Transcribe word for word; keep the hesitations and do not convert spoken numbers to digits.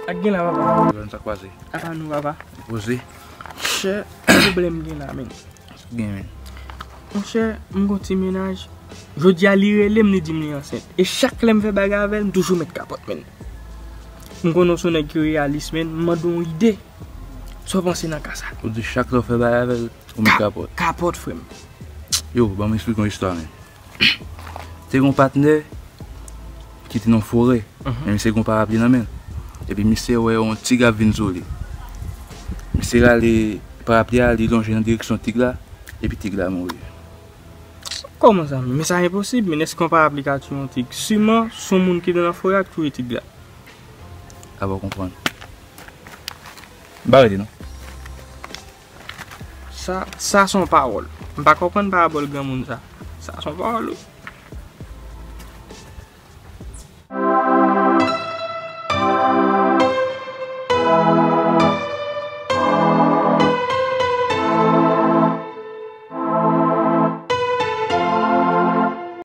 Ak gen la, papa. Jwenn sa k pase. Apa nou, papa? Poze. Chè, pwoblèm gen la, men. Gen men. Monchè, m gon ti mennaj. Jodi a li rele m, li di m li ansent. E chak lè m fè bagay avè l, m toujou met kapòt, men. M konnen w se yon nèg ki reyalis, men. M mande w yon ide. Sa w panse nan ka sa? Ou di chak lè w fè bagay avè l, ou met kapòt. Kapòt, frè m. Yo, ban m eksplike yon istwa, men. Te gon patnè ki te nan forè. Men misye gon parapli nan men l. Epi misye wè yon tig ap vin sou li. Misye rale parapli a, li lonje nan direksyon tig la, epi tig la mouri. Kòman sa? Men sa enposib, men èske yon parapli ka touye yon tig? Siman, se yon moun ki te nan forè a k touye tig la. Apa w konprann. M pa rete non. Sa, sa se yon pawòl. M pa konprann pawòl granmoun sa. Sa se yon pawòl, wi.